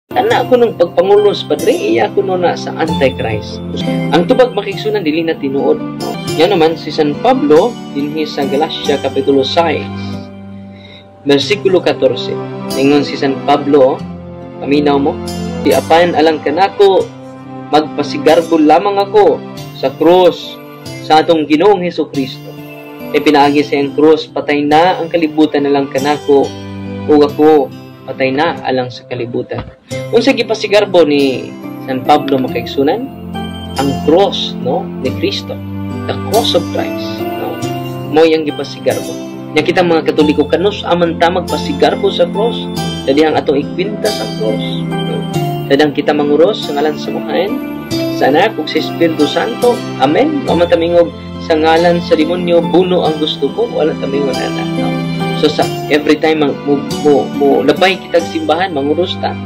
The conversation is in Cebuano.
Kana ako nung pagpangulos, padre, iya ko no na sa Antichrist. Ang tubag, mga kaigsuonan, dili na tinuod. No? Yan naman si San Pablo dinhi sa Galatia kapitulo 6 versikulo 14. Ingon si San Pablo, paminaw mo, "Di apan alang kanako magpasigarbo lamang ako sa krus sa atong Ginoong Hesus Kristo. Kay pinaagi sa iyang krus, patay na ang kalibutan alang kanako ug ako patay na alang sa kalibutan." Unsa gipasigarbo ni San Pablo, mga kaigsuonan? Ang cross, no, ni Kristo. The cross of Christ, no. Mao iyang gipasigarbo. Nya kita mga Katoliko, kanus-a man ta magpasigarbo sa cross? Sa dihang atong ikwintas ang cross, no? Sa dihang kita manguros sa ngalan sa Amahan, sa Anak ug sa Espiritu Santo. Amen. Wa man ta mingog sa ngalan sa demonyo, buno ang gusto ko, wala ta mingon ana, no? So sa every time mo labay kitag simbahan, manguros ta.